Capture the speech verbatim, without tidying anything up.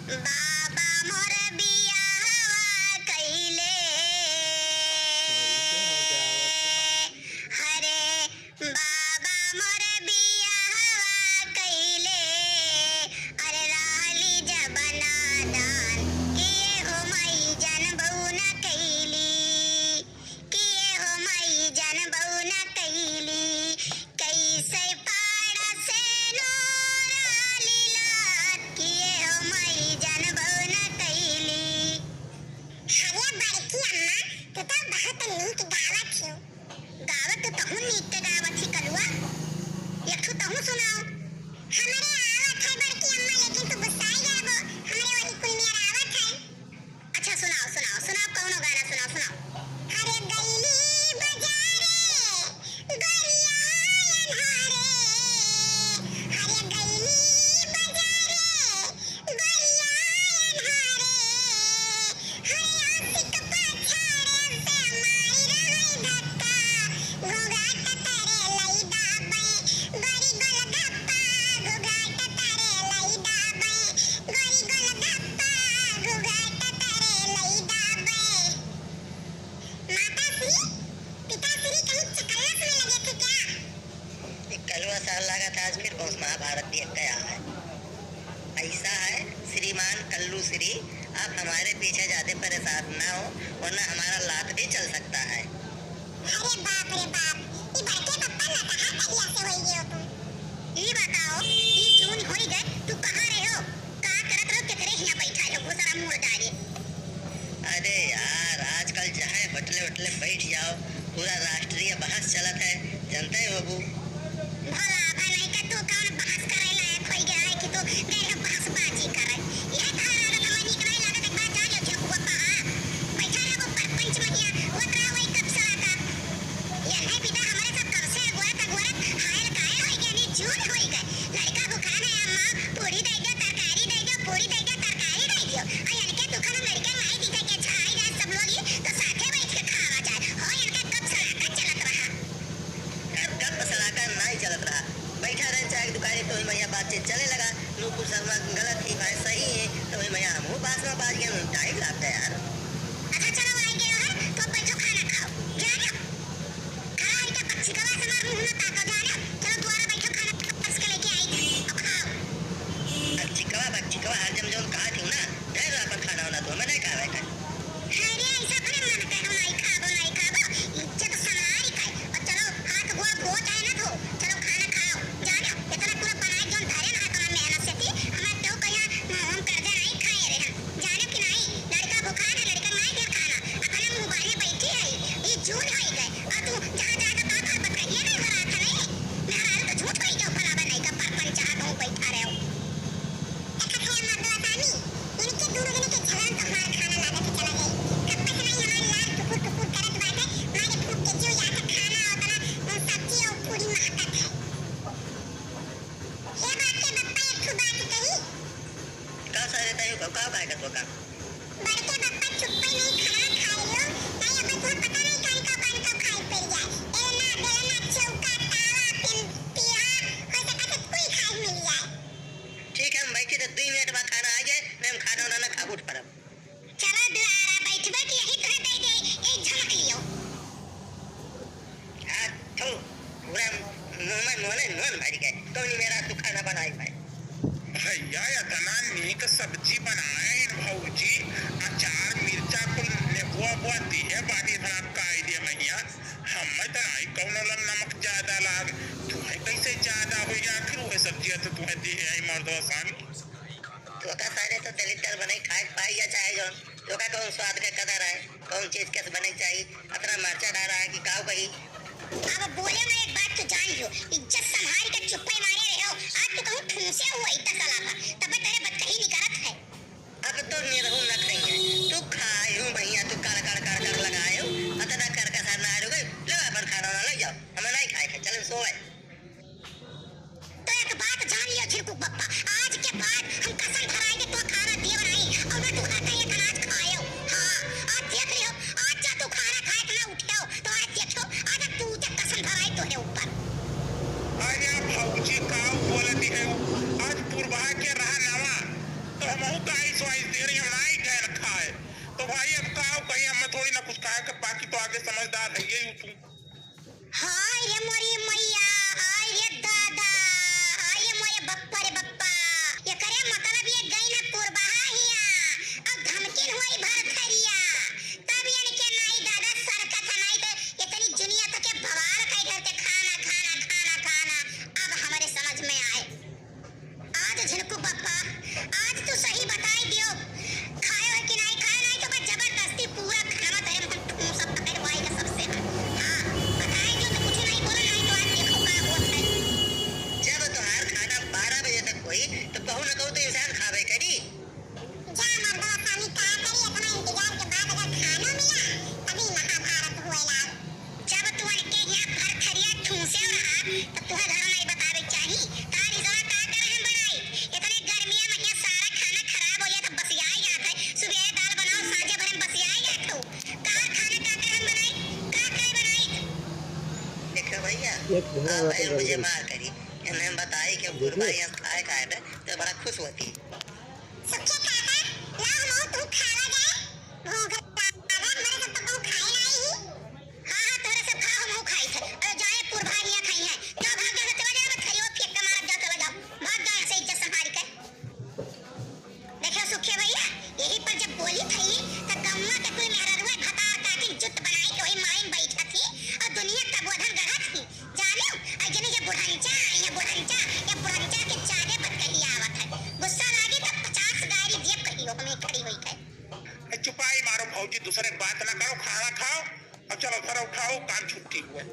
बाबा मोर बियाहवा कइले, हरे बाबा मोर बियाहवा कइले, अरे रहली जब नादान, किए हो माई जनबउ न कइली, किए हो माई जनबउ न कइली, कइसे पाड़ा से नोरा लीलात, किए हो माई जनबउ न कइली। अरे बड़की अम्मा, तू तो बहुत नीक गावत हो। गावत तो तहूँ नीक के गावत ही कलुआ। एक ठो तहूँ सुनाओ। हमरे आवत है बड़की अम्मा, लेकिन तू गुस्साई जाबो। हमरे वही कुल मेर आवत है। अच्छा सुनाओ, सुनाओ, सुनाओ, कौनो गाना सुनाओ, सुनाओ। अरे गइली बजारे, गोरिया अन्हारे। अरे गइली बजारे, गोरिया अन्हारे। हरे आशिक पछाड़े से मारी रहै धक्का। घोघाट तरे लई दाबै, गोरी गोलगप्पा। घोघाट तरे लई दाबै, गोरी गोलगप्पा। घोघाट तरे लई दाबै। माता श्री, पिता श्री कहीं चकल्लस में लगे थे क्या? ये कलुआ सार लागत है, आज फिर कौन सा महाभारत देख के आया है। ऐसा है श्रीमान कल्लू श्री, आप हमारे पीछे ज्यादा परेशान ना हो, वरना हमारा लात भी चल सकता है। अरे बाप रे बाप, ई बड़के पप्पा नटहा कहिया से होई गयो तुम? ई बताओ, ई जून होई गए, तू कहाँ रहे हो? का करत रहो, केकरे हियाँ बैठा रहो, घुसरा मुड़ डारे। अरे यार, आजकल चाहे होटले वोटले बैठ जाओ, पूरा राष्ट्रीय बहस चलत है, जनते होबू। भला भाई नहीं का तू कौन बहस करे लायक होई गया है कि तू गए हो बहसबाजी करे? यह धारा आदत हमें नीक नहीं लागत, एक बार जा लियो झिड़कुआ पहा। बैठा रहो वो परपंच महिया, वो कहा वही कब सड़ा का। ये नहीं पिता हमारे सब कब से अगोरत अगोरत हायल कायल होई गया, नी जून होई गए। लड़का भुखान है अम्मा, पूरी दे दो, तरकारी दे दो, पूरी दे दो, तरकारी दे दो। आ इनके दुकान में लड़का नहीं दिखे के छाई जाए सब लोग ही, तो साथे बैठ के खावा जाए। हो इनका कब सड़ाका चलत रहा। कब, कब सड़ाका नहीं चलत रहा। बैठा रहे चाय की दुकान, तो ही बढ़िया बातचीत चले लगा। नूपुर शर्मा गलत ही भाई सही है, तो ही बढ़िया हम वो बात में बाज गए, टाइम लाग गया यार। अच्छा चलो आई गए हो, तो बैठो खाना खाओ। जा ना। खड़ा होके बकचिकवा से मार मुंह ना ताको, जा ना। चलो दुआरा बैठो, खाना परोस के लेके आई थी, अब खाओ। बकचिकवा, बकचिकवा, हर जम जौन कहा थी ना, दे दो अपन खाना वाना तो, मैं नहीं खावे का। अरे ऐसा अपने मन कहे, हम नहीं खाबो, नहीं खाबो, इज्जत संभाल के, और चलो हाथ गोड़ धो चाहे ना धो, चलो खाना खाओ, जा ना। इतना पूरा बनाए जौन धरे ना, कौन मेहनत से थी, हमारे तो कहीं हम कर्जा नहीं खाए रहे हम। जाने कि नहीं, लड़का भुखान है, लड़का नहीं दे खाना। अपने मुंह बाने बैठी है, ई जून होई गए। और तू जहाँ जाए तो का बात बताइए नहीं हो रहा था नहीं। मेहरारू तो झूठ होई गए, फलावा नहीं का परपंच जहाँ कहूँ बैठा रहे हो। देखत है मर्दवा सानी, इनके दोनों जने के झगड़न तो हमार खाना लागत ही चला जाई। कब से नहीं हमार लार टुकुर टुकुर करत बाटे, मारे भूख के जो या के खाना और तना सब्जी और पूरी महकत है। हे बाटे बप्पा एक ठो बात कही। का सारे ताई हो, का, का कहे का तो का? बड़के बप्पा चुप्पे नहीं खाना खाए लो, नहीं अबे तुम पता नहीं कान का कान का खाए पड़ जाए। बेलना, बेलना, चौका, तावा, पिन-, पीढ़ा, हो सका तो कोई खाए मिल जाए। ठीक है, हम बैठे तो दो मिनट बाद खाना आ जाए, नहीं हम खाना वाना ना खा, उठ पड़ब। चलो दुआरा बैठबे कि यही तरह दे दे, एक झमक लियो। आ, थू, पूरा मुंह में नोने नोन भर गए। कौन मेरा तू खाना बनाई भाई? भैया, इतना नीक सब्जी बनाए हैं भौजी, अचार, मिर्चा, कुल नेबुआ बुआ दिए बाटी, इतना काई दिए मैया। हमें तो नहीं कौनो लम नमक ज्यादा लाग, तुम्हें कैसे ज्यादा हो गया? आखिर वह सब्जी तो तुम्हें दिए है मर्दवा सानी। तोका सारे तो दलिद्दर बने खाए के पाई या चाहे जौन, तोका कौन स्वाद के कदर है, कौन चीज कैसे बने चाहिए, अतना मरचा डाला है कि काऊ कही। अब बोले में एक बात तो जान लियो, इज्जत संभाल के चुप्पे मारे रहे हो, आज तो कहूँ ठूंसे हुआ इतना साला पर, तब तेरे बतकही निकलत है। अब तो निरहू न खाइए, तू खाए हूँ भैया, तू कड़ कड़ कड़ कड़ लगाए हो, अतना कर का सर ना आ गए, लो अपन खाना वाना ले जाओ, हमें नहीं खाए के, चलो सोए। तो एक बात जान लियो झिरकुक बप्पा, आज के बाद हम कसम धराई के तो खाना देव नहीं, और ना तू हाथे एक अनाज खायो। हाँ, आज देख लियो, आज जा तू खाना खाए के ना उठ्यो, तो आज देखियो, आज तू ते कसम धराई तोरे ऊपर। अरे भौजी का बोलती है, आज पुरबा के रहा नवा, तो हमहू तो आई तो आज देर हम नाई गए न खाए। तो भाई अब का कही, हमें थोड़ी ना कुछ खाए के, बाकी तो आगे समझदार है ये तू। हाय रे मोरी मैया, हाय रे दादा, हाय रे मोरे बप्पा रे बप्पा। एकरे मतलब ये गई ना पुरबहा हिया, अब धमकिन हुई भरथरिया। तब इनके नाई दादा सरकत है, नाई तो इतनी जुनिया तक के बवाल कई डरते खाना, खाना, खाना, खाना। अब हमरे समझ में आए। आज झिनकू बप्पा, आज तू सही बताई दियो। खायो है कि नाई खायो, नाई तो बस जबरदस्ती पूरा खाना तोरे मुंह में ठूंसब पकड़ वाई के सबसे। हाँ, बताई दियो तो कुछ नाई बोला, नाई तो आज देखो का होत है। जब तोहार खाना बारह बजे तक होई, तो कहूँ न कहूँ तो इंसान खाबे करी। जा मर्दवा स्वामी, का करी, इतना इंतजार के बाद अगर खानो मिला, तभी महाभारत होएला। जब तू उनके यहाँ भर थरिया ठूंसे रहा, तब तुहे घरों नहीं बतावे चाही। का रिजवा का करे हम बनाई? इतने गर्मिया में यहाँ सारा खाना खराब हो जाता, बसियाई जात है। सुबह दाल बनाओ, साँझे भरे में बसियाई जात हो। का खाना का करे हम बनाई? का करे बनाई? देखो भैया, एक घोड़ा आप वापस बैल मुझे लौट गई। मार करी, इन्हें हम बताई कि देखिए। कुर्बानी हम खाए खाए थे, तो बड़ा खुश होती। सुखे काका, लाओ लो तू खावा जाए। भूख लागल, मरे तब तक कहूँ खाए नाही। हाँ, हाँ, तोहरे सब खा, हमहू खाई थे। अरे जाए पुरभानिया खाई है। जाओ भाग जाओ, चला जाओ, बस खरियो फेंक के मारब, जाओ, चला जाओ। भाग जाओ यहाँ से इज्जत संभाल के। देखो सुखे भैया, यही पर जब बोली थी, तो गौवा के कुल मेहरारुआ भतार काटिन जुट बनाई के वही माइन बैठा थी और दुनिया का बोधन गढ़ा थी। जानियो, अइजनी ये बुढ़ंचा, ये बुढ़ंचा, ये बुढ़ंचा के जादे बतकही आवत है। गुस्सा लागी तब पचास गारी दिए कहियो हमें खड़ी होई है। ए, चुपाई मारो भौजी, दूसरे के बात ना करो, खाना खाओ और चलो घर उठाओ, काम छुट्टी हुए।